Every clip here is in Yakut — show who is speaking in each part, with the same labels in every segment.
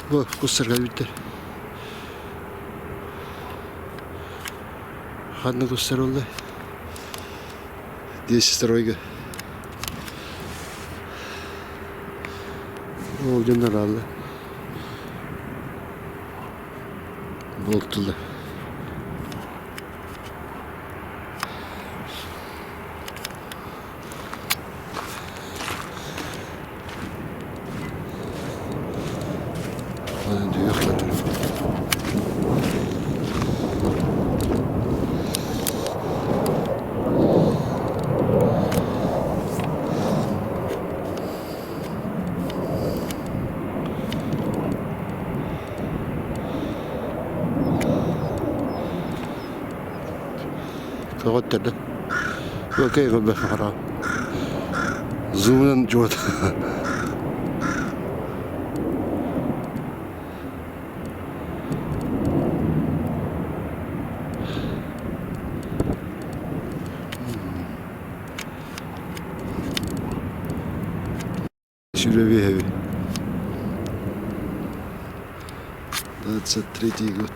Speaker 1: Бу кустарга бүттэр. Ханна кустар олла? Десять стройга. Ол дьоннор алла. Болтулар. Көҕөттөрдө. Окей, көрбөххө Зумунан жуот. Сүрөбиэһэби. 23 год.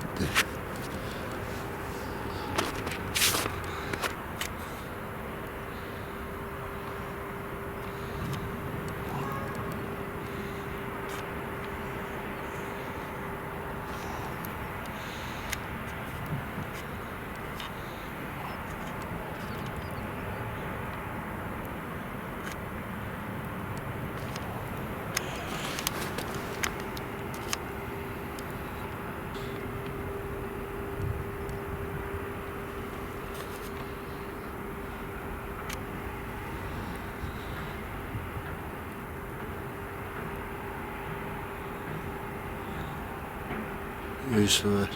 Speaker 1: Өй-суор.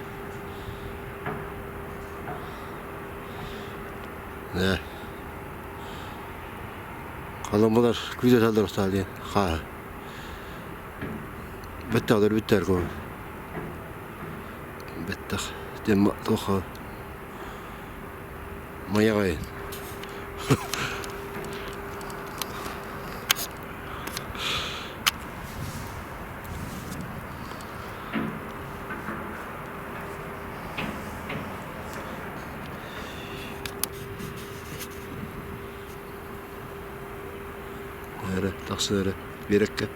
Speaker 1: Да. Коломболар күүтэ салдар диэн хааһы. Бэттэх бүттэр кого. Бэттэх диэн туох майаҕайын. Эрэ, тахсан эрэ, биэрэккэ.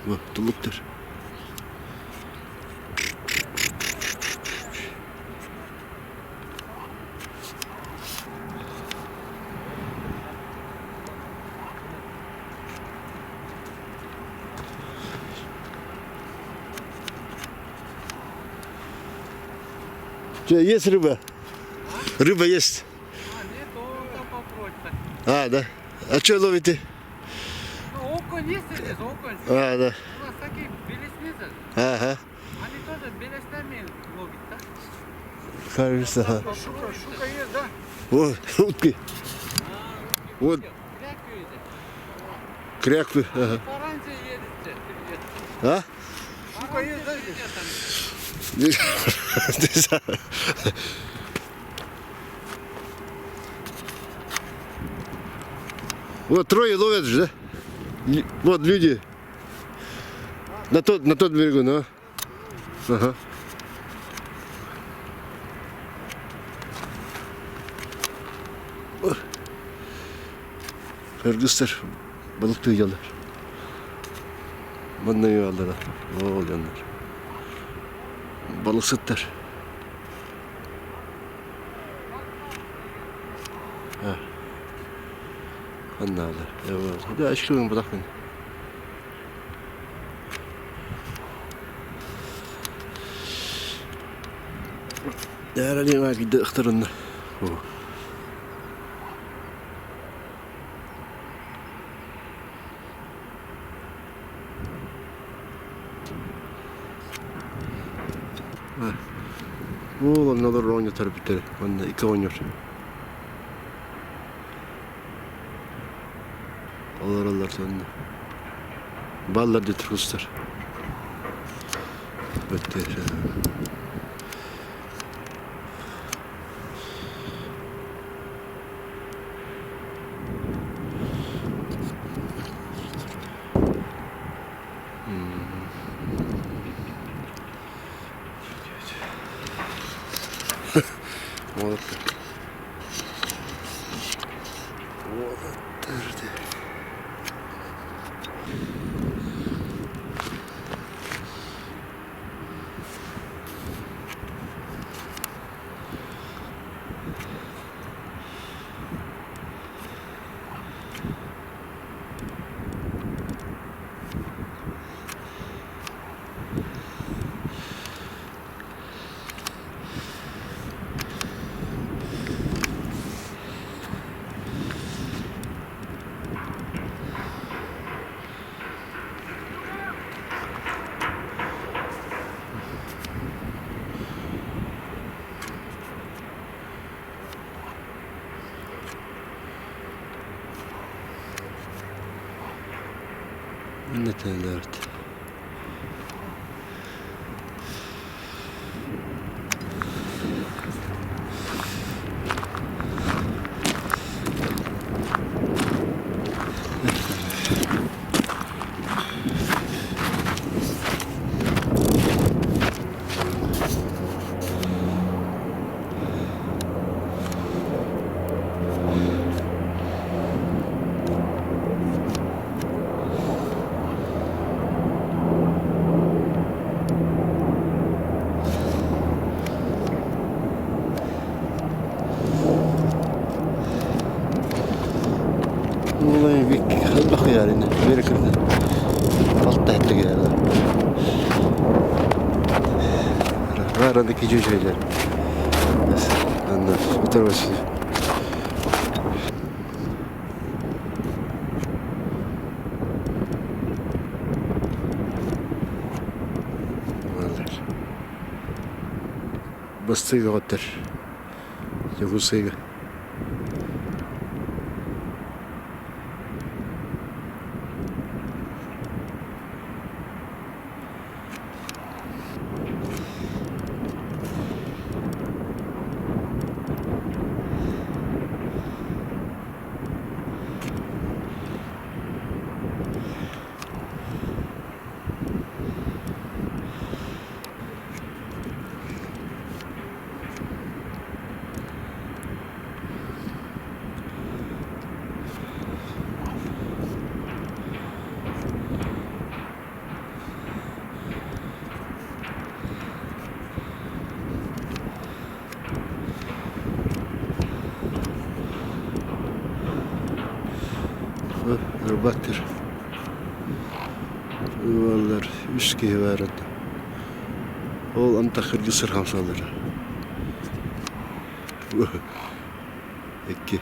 Speaker 1: Бу тулуктар. Что, есть рыба? Рыба есть.
Speaker 2: А, нет, он там попросит.
Speaker 1: А, да. А что ловите?
Speaker 2: Ну, окунь есть здесь, окунь.
Speaker 1: А, да.
Speaker 2: У нас такие белесницы.
Speaker 1: Ага.
Speaker 2: Они тоже белеснями ловят, да?
Speaker 1: Кажется, ага.
Speaker 2: Шука, шука есть, да?
Speaker 1: Вот, утки. Вот,
Speaker 2: Крякают.
Speaker 1: кряквы. Ага.
Speaker 2: Пораньше едете.
Speaker 1: А?
Speaker 2: Шука есть, да, здесь?
Speaker 1: Не знаю. Вот трое ловят же, да? Вот люди. На тот берегу, ну. Ага. Кыргыздар балыктыыллар. Манна ыаллара ол дьоннор. Балыксыттар. Ханнаалар. Да, ашкылын булахмын. Дээрэлиҥ кидde ыхтарынна. Ол оннолор оонньотор бүтэр. Онно икки оонньуур. Олороллор сонно. Баллар диэтир кустар. Уолаттар. Уолаттар дии. Иннэтэллэрт. Элбэх ыйаар ини Американы алта сэттэ киһи Баараны кичи үчүгэйлэр. Анна утарбас. Бастыҥ өҕөттөр Дьокуускайга. Ырбаттыр. Ыаллар үс киһи баар этэ. Ол антах кыргыз хамсалара. Икки.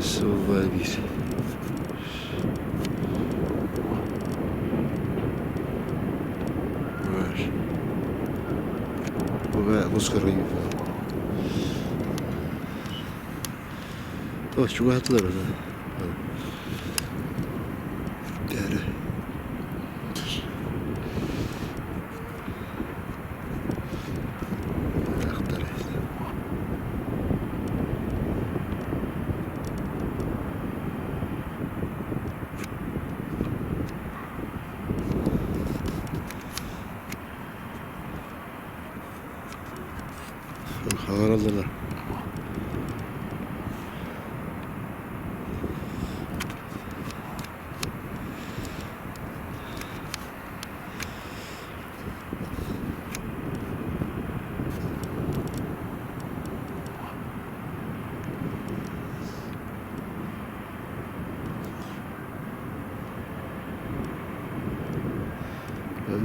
Speaker 1: Суолбай биир. Var. Буга мускарый. О, чугаһатылар ата. Дәрі. Хаҥараллар.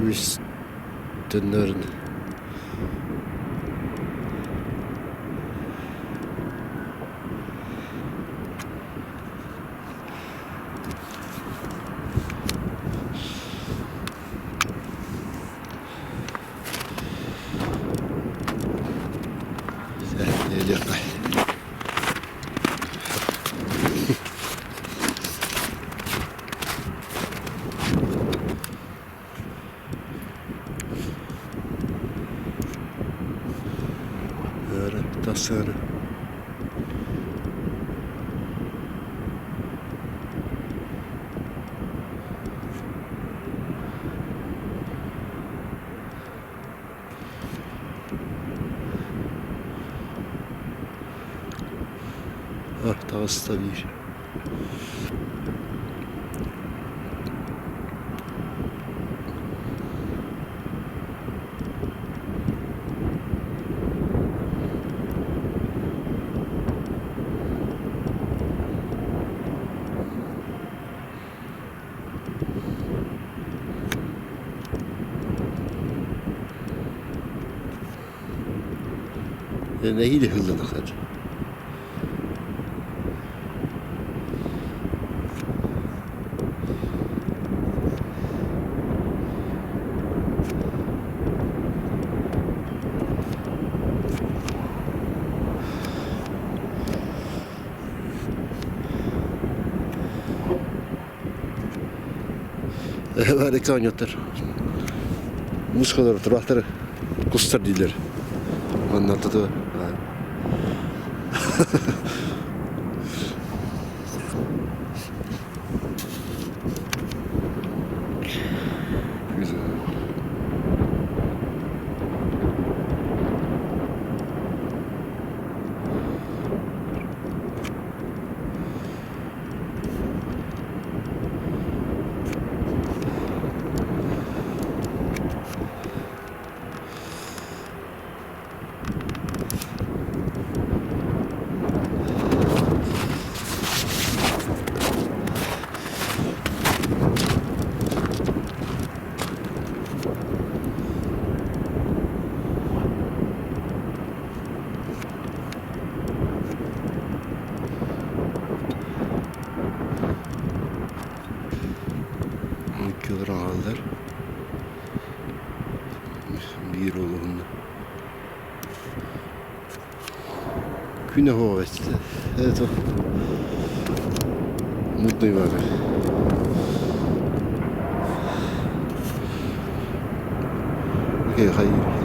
Speaker 1: Үс төннөрүн Саана. Таҕыста биир. Нэһиилэ ыһыллан Эһэлэр оонньоттор мускалар турбахтары кустар дииллэр. Манна туту Güzel. Икки олорон Биир олуһунна. Күн оһоҕо это мутный вода. Окей, хайыр.